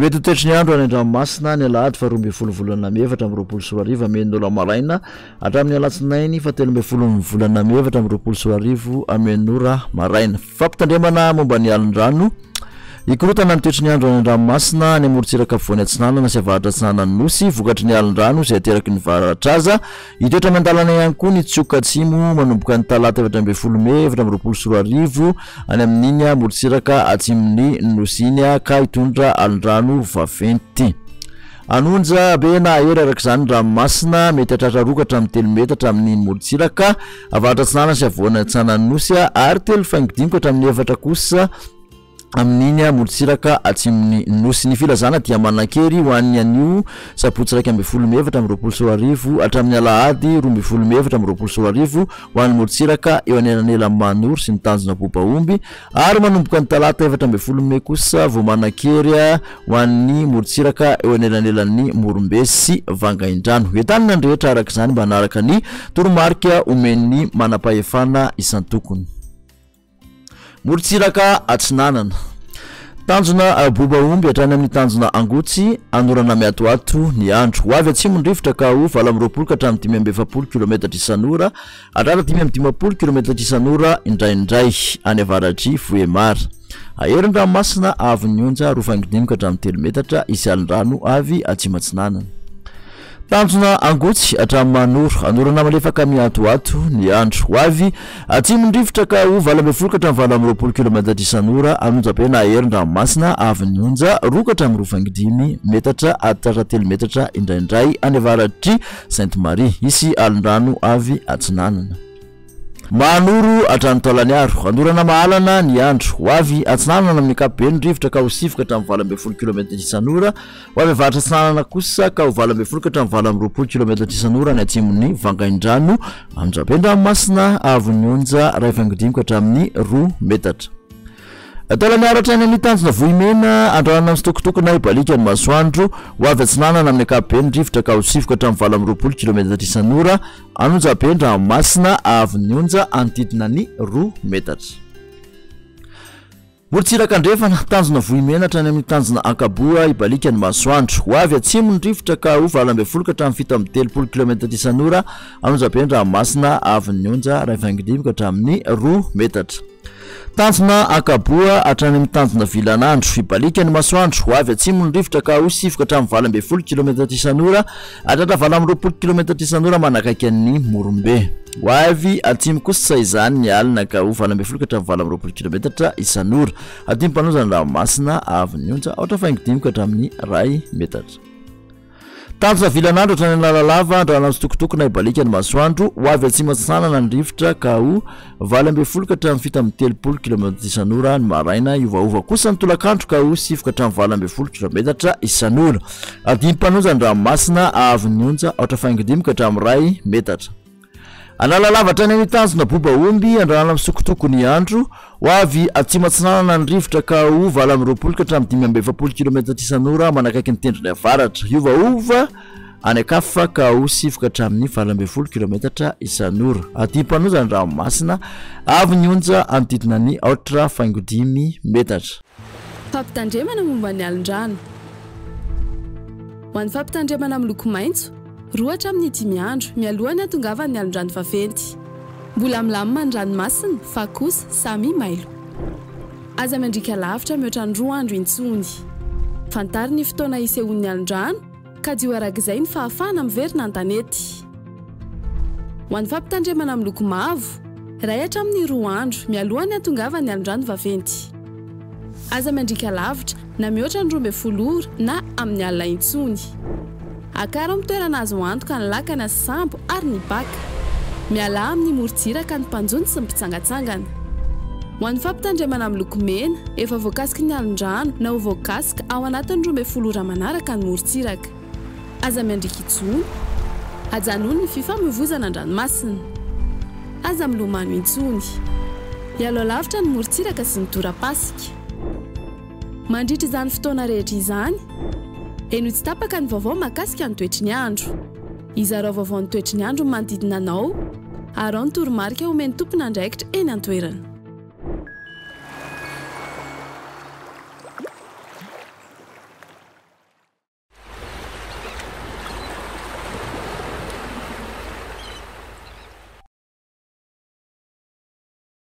mety ho toetry ny andro any an-dranomasina ny alahady faha 12 volana mey 2024 amin'ny enina ora maraina hatramin'ny alatsinainy faha 13 ny volana mey 2024 amin'ny enina ora maraina. Fampitandremana momba ny alin-drano. Hikorotana ny toetry ny andro any an-dranomasina any amorontsiraka afovoany atsinanana sy avaratra atsinanan'ny Nosy vokatry ny alin-drano izay ateraky ny varatraza. Hitoetra miandalana ihany koa ny tsioka atsimo manomboka ny talata 14 mey 2024 any amin'iny morontsiraka atsimon'ny Nosy iny ka hitondra alin-drano vaventy. Anonja be na hahery araka izany ny ranomasina, mety hahatratra roa ka hatramin'ny telo metatra amin'iny morontsiraka avaratra atsinanana sy afovoany atsinanan'ny Nosy ary telo faingo dimy ka hatramin'ny efatra kosa amin'iny morontsiraka atsimon'ny Nosy. Ny filazana dia manan-kery ho an'ny anio sabotsy 11 mey 2024 hatramin'ny alahady 12 mey 2024 ho an'ny morontsiraka eo anelanelan'i Mahanoro sy ny tanjona Bobaomby ary manomboka ny talata 14 mey kosa vao manan-kery ho an'ny morontsiraka eo anelanelan'ny Morombe sy Vangaindrano. Entanina ny rehetra araka izany mba hanaraka ny toromarika omen'ny manam-pahefana isan-tokony. Morontsiraka Atsinanana. Tanjona Boba omby hatrany amin'ny tanjona Angotsy, anorana miatoato ny andro. Ho avy atsimo ny rivotra ka ho 28 ka hatramin'ny 45 kilometatra isan'ora, hatrany 55 kilometatra isan'ora indraindray any avaratr'i Vohemar. Hahery ny ranomasina avon'ny onja roa faingo dimy ka hatramin'ny telo metatra, hisy alin-drano avy atsimo atsinanana. Tanjona Angotsy hatramin'ny Mahanoro, anorana malefaka miatoato ny andro. Ho avy atsimo ny rivotra ka ho 18 ka hatramin'ny 28 kilometatra isan'ora, an'onjabe na herin-dranomasina avy ny onja roa ka hatramin'ny roa faingo dimy metatra hatratra telo metatra indraindray any avaratr'i Sainte Marie. Hisy alin-drano avy atsinanana. Mahanoro hatrany Taolagnaro. Anorana mahalana ny andro. Ho avy atsinanana amin'ny ankapobeny ny rivotra ka ho sivy ka hatramin'ny 18 kilometatra isan'ora. Ho avy avaratra atsinanana kosa ka ho 18 ka hatramin'ny 28 kilometatra isan'ora any atsimon'ny Vangaindrano, Andrabendranomasina, haavon'ny onja iray faingo dimy ka hatramin'ny roa metatra. Taolagnaro hatrany amin'ny tanjona Vohimena, Andrahona mitsitokotoko na hibaliaka ny masoandro. Ho avy atsinanana amin'ny ankapobeny ny rivotra ka ho sivy ka hatramin'ny 28 kilometatra isan'ora. Anonjabe Andranomasina, haavon'ny onja hanodidina ny roa metatra. Morontsiraka andrefana, tanjona Vohimena hatrany amin'ny tanjona Ankaboa, hibaliaka ny masoandro. Ho avy atsimo ny rivotra ka ho 18 ka hatramin'ny 37 kilometatra isan'ora. Anonjabe Andranomasina, haavon'ny onja iray faingo dimy ka hatramin'ny roa metatra. Tanjona Ankaboa hatrany amin'ny tanjona Vilanandro. Hibaliaka ny masoandro. Ho avy atsimo ny rivotra ka ho sivy ka hatramin'ny 18 kilometatra isan'ora hatratra 28 kilometatra isan'ora manakaiky an'i Morombe. Ho avy atsimo kosa izany ny alina ka ho 18 ka hatramin'ny 28 kilometatra isan'ora. Atim-panoza ny ranomasina avy ny onja aotra faingo dimy ka hatramin'ny iray metatra. Tanjona vilan'andro hatrany Analalava, Andralanjo tokotoko na hibaliaka ny masoandro, ho avy atsimo atsinanana ny rivotra ka ho 18 ka hatramin'ny 37 kilometatra isan'ora ny maraina, hiovaova kosa ny tolakandro ka ho sivy ka hatramin'ny 18 kilometatra isan'ora. Adim-panoja ny ranomasina, haavon'ny onja aotra faingo dimy ka hatramin'ny iray metatra. Analalava hatrany amin'ny tanjona boba omby, Andrahana misokotoko ny andro. Ho avy atsimo atsinanana ny rivotra ka ho 28 ka hatramin'ny 45 kilometatra isan'ora manakaiky ny tendrony avaratra. Hiovaova any an-kafa ka ho sivy ka hatramin'ny 18 kilometatra isan'ora. Adim-panoza ny ranomasina, avo ny onja hanodidina ny aotra faingo dimy metatra. Fampitandremana momba ny alin-drano. Ho an'ny fampitandremana miloko maitso, roa hatramin'ny dimy andro mialoha ny hatongavan'ny alin-drano vaventy. Mbola milamina ny ranomasina fa kosa samy mailo. Aza miandriaka lavitra mihoatra ny roa andro intsony. Fantaro ny fotoana hisehoan'ny alin-drano, kajio arak'izay ny fahafahana miverina an-tanety. Ho an'ny fampitandremana miloko mavo, iray hatramin'ny roa andro mialoha ny hatongavan'ny alin-drano vaventy. Aza miandriaka lavitra na mihoatra ny 12 ora na amin'ny alina intsony. Akaro amin'ny toerana azo antoka ny lakana sy sambo ary ny baka. Mialà amin'ny morontsiraka ny mpanjono sy ny mpitsangatsangana. Ho an'ny fampitandremana miloko mena, efa voakasiky ny alin-drano na ho voakasika ao anatin'ny 12 ora manaraka ny morontsiraka. Aza miandriaka intsony. Ajanony ny fifamoivozana an-dranomasina. Aza milomano intsony. Ialao lavitra ny morontsiraka sy ny torapasika. Mandritra izany fotoana rehetra izany, henoy tsy tapaka ny vaovao mahakasika ny toetry ny andro. Izarao vaovao ny toetry ny andro ny manodidina anao, araho ny toromarika omen'ny tompon'andraikitra eny an-toerana.